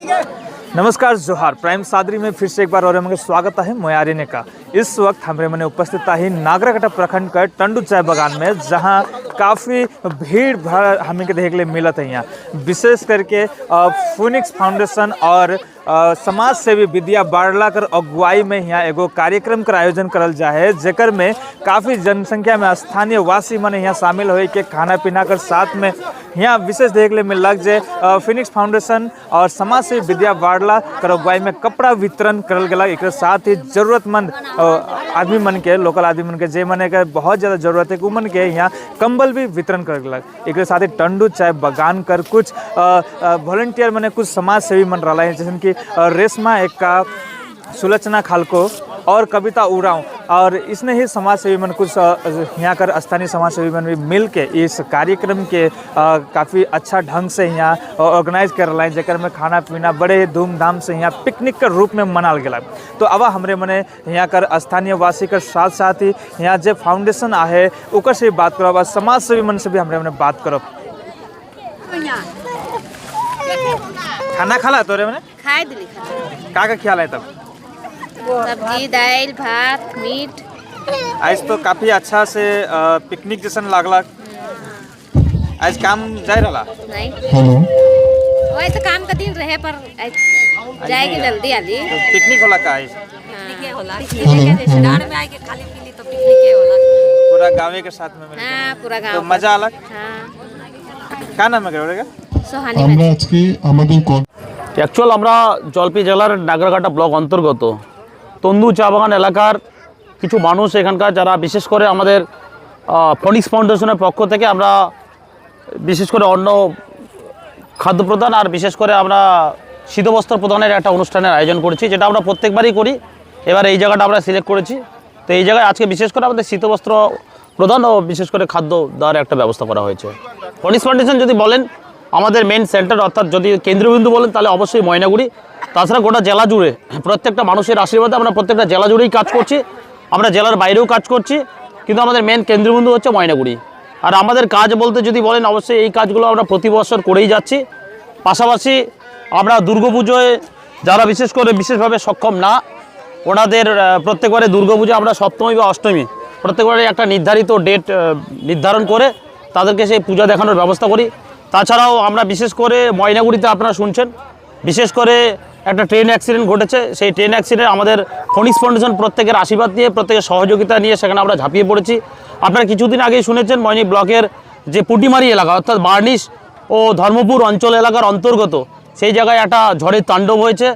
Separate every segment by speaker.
Speaker 1: नमस्कार, जोहार। प्राइम सादरी में फिर से एक बार और हमारे स्वागत है मोयारी का। इस वक्त हमारे मने उपस्थित है नागराकाटा प्रखंड का टंडू चाय बागान में, जहां काफ़ी भीड़ भाड़ हमें के देखे के मिलत है। यहाँ विशेष करके फोनिक्स फाउंडेशन और समाज सेवी विद्या बाड़ला कर अगुवाई में यहाँ एगो कार्यक्रम कर आयोजन करल जाए है, जेकर में काफ़ी जनसंख्या में स्थानीय वासी मने यहाँ शामिल होए के खाना पीना कर साथ में यहाँ विशेष देख ले मिलक जे फिनिक्स फाउंडेशन और समाज सेवी विद्या बाड़ला कर अगुवाई में कपड़ा वितरण करल गेला। एक साथ ही जरूरतमंद आदमी मन के, लोकल आदमी मन के, जे मने के बहुत ज़्यादा जरूरत है, उ मन के यहाँ कंबल भी वितरण करल गेला। एक साथ ही टंडू चाय बागान कर कुछ वॉलंटियर मने कुछ समाज सेवी मन रहा है, जैसे कि रेशमा एक्का, सुलोचना खालको और कविता उरांव और इसने ही समाज सेवी मन कुछ यहाँ कर स्थानीय समाज सेवी मन भी मिल के इस कार्यक्रम के काफ़ी अच्छा ढंग से यहाँ ऑर्गेनाइज कर रहा है, जेकर में खाना पीना बड़े ही धूमधाम से यहाँ पिकनिक के रूप में मनाल गया। तो अब हमरे मने यहाँ कर स्थानीय वासी के साथ साथ ही यहाँ जे फाउंडेशन आहे ओकर से भी बात करब और समाज सेवी मन से भी हमरे मने बात करब। खाना खाला तोरे मने?
Speaker 2: खाए दिली खाना।
Speaker 1: का का ख्याल है तब?
Speaker 2: सब्जी, दाल, भात, मीट।
Speaker 1: आज तो काफी अच्छा से पिकनिक जैसन लागला। आज काम जाए रहा?
Speaker 2: नहीं।
Speaker 3: हेलो।
Speaker 2: वही तो काम का दिन रहे, पर आज जाएगी जल्दी आली।
Speaker 1: तो पिकनिक होला का आज?
Speaker 4: होला डाँड में आके खाली पीली तो पिकनिके होला।
Speaker 1: पूरा गाँव के साथ में मिलके?
Speaker 2: हाँ, पूरा
Speaker 1: तो
Speaker 2: गाँव।
Speaker 1: मजा आलक?
Speaker 2: हाँ।
Speaker 1: का नाम है का?
Speaker 2: सोहानी।
Speaker 3: আমরা আজকে আমাদের
Speaker 5: অ্যাকচুয়াল আমরা জলপাই জেলার নাগরাকাটা ব্লক অন্তর্গত তন্দু চা বাগান এলাকার কিছু মানুষ, এখানকার যারা, বিশেষ করে আমাদের ফনিক্স ফাউন্ডেশনের পক্ষ থেকে আমরা বিশেষ করে অন্ন খাদ্য প্রদান আর বিশেষ করে আমরা শীতবস্ত্র প্রদানের একটা অনুষ্ঠানের আয়োজন করেছি, যেটা আমরা প্রত্যেকবারই করি। এবার এই জায়গাটা আমরা সিলেক্ট করেছি। তো এই জায়গায় আজকে বিশেষ করে আমাদের শীতবস্ত্র প্রদান ও বিশেষ করে খাদ্য দেওয়ার একটা ব্যবস্থা করা হয়েছে। ফনিক্স ফাউন্ডেশন যদি বলেন, আমাদের মেন সেন্টার, অর্থাৎ যদি কেন্দ্রবিন্দু বলেন, তাহলে অবশ্যই ময়নাগুড়ি। তাছাড়া গোটা জেলা জুড়ে প্রত্যেকটা মানুষের আশীর্বাদে আমরা প্রত্যেকটা জেলা জুড়েই কাজ করছি। আমরা জেলার বাইরেও কাজ করছি, কিন্তু আমাদের মেন কেন্দ্রবিন্দু হচ্ছে ময়নাগুড়ি। আর আমাদের কাজ বলতে যদি বলেন, অবশ্যই এই কাজগুলো আমরা প্রতি বছর করেই যাচ্ছি। পাশাপাশি আমরা দুর্গাপুজোয় যারা বিশেষ করে বিশেষভাবে সক্ষম না, ওনাদের প্রত্যেকবারে দুর্গাপুজো আমরা সপ্তমী বা অষ্টমী, প্রত্যেকবারে একটা নির্ধারিত ডেট নির্ধারণ করে তাদেরকে সেই পূজা দেখানোর ব্যবস্থা করি। তাছাড়াও আমরা বিশেষ করে ময়নাগুড়িতে আপনারা শুনছেন, বিশেষ করে একটা ট্রেন অ্যাক্সিডেন্ট ঘটেছে। সেই ট্রেন অ্যাক্সিডেন্ট আমাদের ফনিক্স ফাউন্ডেশন প্রত্যেকের আশীর্বাদ নিয়ে, প্রত্যেকের সহযোগিতা নিয়ে সেখানে আমরা ঝাঁপিয়ে পড়েছি। আপনারা কিছুদিন আগেই শুনেছেন, ময়নি ব্লকের যে পুটিমারি এলাকা, অর্থাৎ বার্নিশ ও ধর্মপুর অঞ্চল এলাকার অন্তর্গত, সেই জায়গায় একটা ঝড়ের তাণ্ডব হয়েছে।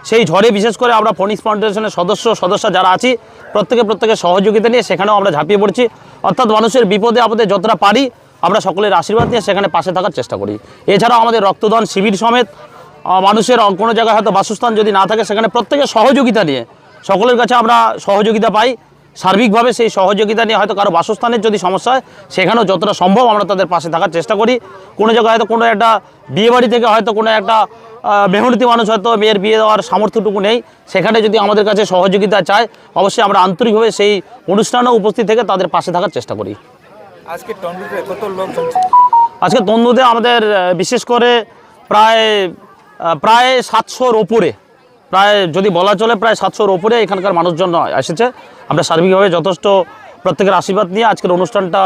Speaker 5: সেই ঝড়ে বিশেষ করে আমরা ফনিক্স ফাউন্ডেশনের সদস্য সদস্য যারা আছি, প্রত্যেকে প্রত্যেকের সহযোগিতা নিয়ে সেখানেও আমরা ঝাঁপিয়ে পড়ছি। অর্থাৎ মানুষের বিপদে আপদে যতটা পারি আমরা সকলের আশীর্বাদ নিয়ে সেখানে পাশে থাকার চেষ্টা করি। এছাড়াও আমাদের রক্তদান শিবির সমেত মানুষের কোনো জায়গায় হয়তো বাসস্থান যদি না থাকে, সেখানে প্রত্যেকের সহযোগিতা নিয়ে, সকলের কাছে আমরা সহযোগিতা পাই, সার্বিকভাবে সেই সহযোগিতা নিয়ে হয়তো কারো বাসস্থানের যদি সমস্যা হয়, সেখানেও যতটা সম্ভব আমরা তাদের পাশে থাকার চেষ্টা করি। কোনো জায়গায় হয়তো কোনো একটা বিয়েবাড়ি থেকে হয়তো কোনো একটা মেহনতি মানুষ হয়তো মেয়ের বিয়ে দেওয়ার সামর্থ্যটুকু নেই, সেখানে যদি আমাদের কাছে সহযোগিতা চায়, অবশ্যই আমরা আন্তরিকভাবে সেই অনুষ্ঠানেও উপস্থিত থেকে তাদের পাশে থাকার চেষ্টা করি।
Speaker 1: আজকে টন্ডুতে কত লোক জমছে?
Speaker 5: আজকে তন্দুতে আমাদের বিশেষ করে প্রায় প্রায় 700-র ওপরে, প্রায় যদি বলা চলে প্রায় 700-র ওপরে এখানকার মানুষজন এসেছে। আমরা সার্বিকভাবে যথেষ্ট প্রত্যেকের আশীর্বাদ নিয়ে আজকের অনুষ্ঠানটা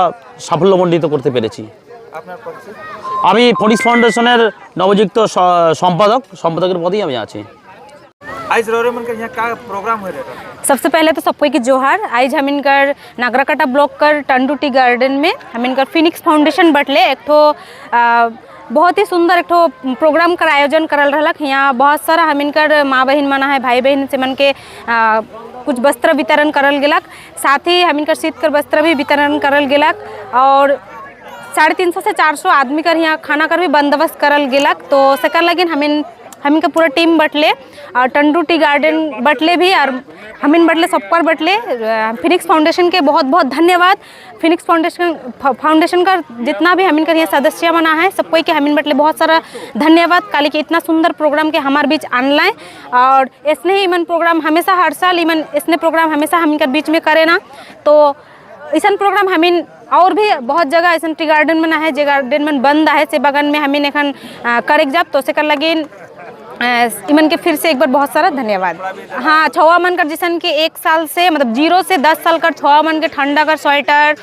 Speaker 5: সাফল্যমণ্ডিত করতে পেরেছি।
Speaker 1: আপনার পরিচয়?
Speaker 5: আমি ফনিক্স ফাউন্ডেশনের নবযুক্ত সম্পাদক, সম্পাদকের পদেই আমি আছি।
Speaker 1: आज रोरे मन के यहाँ का प्रोग्राम हो रहा है?
Speaker 6: सबसे पहले तो सबको की जोहार। आज हम इनकर नागराकाटा ब्लॉक कर टंडू टी गार्डन में हम इनकर फिनिक्स फाउंडेशन बटले एक ठो बहुत ही सुंदर एक ठो प्रोग्राम कर आयोजन करल रहलक। यहाँ बहुत सारा हम इनकर माँ बहन मना है, भाई बहन से मन के कुछ वस्त्र वितरण करल गेलक। साथ ही हम इनकर शीत कर वस्त्र भी वितरण करल गेलक और 350 से 400 आदमी कर यहाँ खाना कर भी बंदोबस्त करल गेलक। तो सेकर लगिन हमिन हमिन का पूरा टीम बटले और टंडू टी गार्डन बटले भी और हमिन बटले, सबकर बटले फिनिक्स फाउंडेशन के बहुत बहुत धन्यवाद। फिनिक्स फाउंडेशन फाउंडेशन का जितना भी हमिन कर यहाँ सदस्य बना है, सब कोई के हमिन बटले बहुत सारा धन्यवाद, काली के इतना सुंदर प्रोग्राम के हमारे बीच आनलाए और इसने ही इमन प्रोग्राम हमेशा हर साल इमन इसने प्रोग्राम हमेशा हमिन कर बीच में करे ना। तो ऐसा प्रोग्राम हमिन और भी बहुत जगह ऐसा टी गार्डन में ना है, जे गार्डन में बंद है, से बगान में हमिन एखन करे जाब। तो से कर लगिन इमन के फिर से एक बार बहुत सारा धन्यवाद। हाँ, छुआ मन कर जैसन के 1 साल से, मतलब 0 से 10 साल कर छुआ मन के ठंडा कर स्वेटर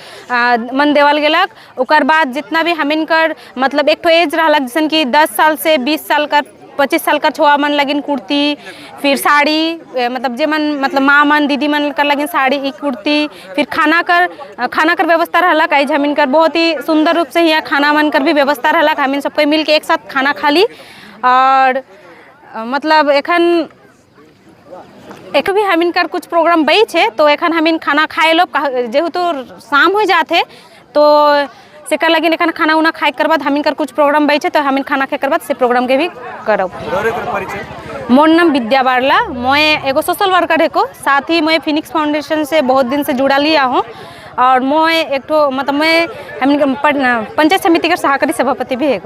Speaker 6: मन देवल गेलक। ओकर बाद जितना भी हमिन कर मतलब एक ठो एज रहलक, जैसन कि 10 साल से 20 साल कर, 25 साल का छुआ मन लगिन कुर्ती, फिर साड़ी, मतलब जे मन मतलब माँ मन, दीदी मन कर लगिन साड़ी, ई कुर्ती। फिर खाना कर व्यवस्था रहलक। आई हमिन कर बहुत ही सुंदर रूप से यहाँ खाना मन कर भी व्यवस्था रहलक। हमिन सब कोई मिल के एक साथ खाना खाली और मतलब एखन एक भी हमिन कर कुछ प्रोग्राम बई छे, तो एखन हमिन खाना खाए लो, जेहेतु शाम हो जाते, तो सेकर लगिन एखन खाना उना खाए कर बाद हमिन कर कुछ प्रोग्राम बई छे, तो हमिन खाना खाए कर बाद से प्रोग्राम के भी करब।
Speaker 1: रौरे कर परिचय?
Speaker 6: मोर नाम विद्या बारला। मैं एगो सोशल वर्कर है, साथ ही मैं फिनिक्स फाउंडेशन से बहुत दिन से जुड़ा लिया हूँ और मैं एक ठो मतलब मैं हम पंचायत समिति के सहकारी सभापति भी है।